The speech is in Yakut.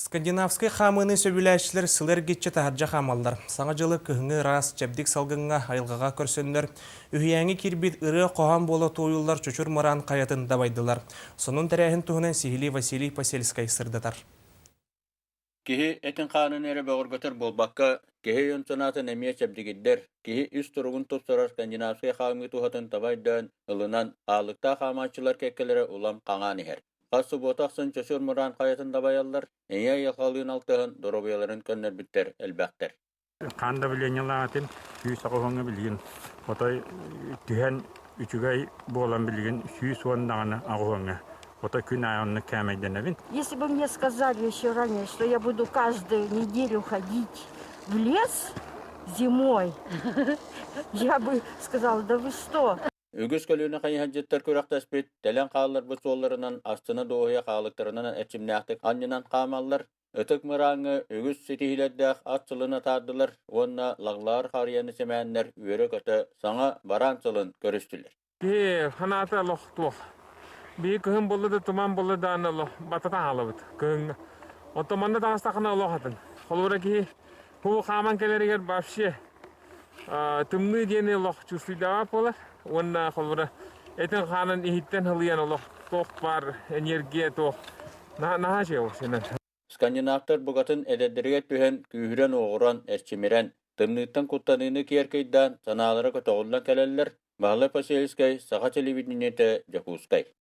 Скандинавскай хаамыыны сөбүлээччилэр сылы эргиччи таһырдьа хаамаллар. Саҥа дьылы кыһыҥҥы ыраас, чэбдик салгыҥҥа айылҕаҕа көрсөннөр, үһүйээҥҥэ киирбит ырыа-хоһоон буола туойуллар Чочур Мыраан хайатын дабайдылар. Сонун тэрээһин туһунан сиһилии Василий Посельскай сырдатар. Киһи этин-хаанын эрэ бөҕөргөтөр буолбакка, киһи өйүн-санаатын эмиэ чэбдигирдэр, киһи ис туругун тупсарар скандинавскай хаамыы туһатын таба өйдөөн, ылынан, хааллыктаах хаамааччылар кэккэлэрэ улам хаҥаан иһэр. Хас субуота ахсын Чочур Мыраан хайатын дабайаллар, ийэ айылҕалыын алтыһан доруобуйаларын көннөрбүттэр элбэхтэр. Хаан давлениелаатын 180 билигин отой түһэн үчүгэй буолан билигин 110 даҕаны аҕыһыҥҥа отой күн аайы оннук кээмэйдэнэбин. Если бы мне сказали еще ранее, что я буду каждую неделю ходить в лес зимой, я бы сказала, да вы что? Үгүс көлүөнэ хайыһардьыттар күрэхтэспит, тэлэн хаалларбыт суолларынан астына-дуоһуйа хаалыктарынан эрчимнээхтик анньынан хаамаллар, Ытык Мырааҥҥа үгүс ситиһиилэрдээх ат сылын атаардылар уонна Лаглаар харыйаны сэмээннэр үөрэ-көтө саҥа бараан сылын көрүстүлэр. Киһи санаата олох туох. Биһи кыһын буолла да туман буолла да аны олох батата хаалабыт кыһыҥҥа. Оттон манна таҕыстаххына олох атын. Холобура киһи бу хааман кэлэригэр вообще тымныы диэни олох чувствуйдаабат буолар уонна холобура этин-хаанын иһиттэн сылыйан олох туох баар энергия туох наһаа үчүгэй Скандинавтар букатын эдэрдэригэр түһэн, күүһүрэн-уоҕуран, эрчимирэн, тымныыттан куттаныыны киэр кыйдаан, санаалара көтөҕүллэн кэлэллэр. Баһылай Посельскай, Саха телевидениетэ, Дьокуускай.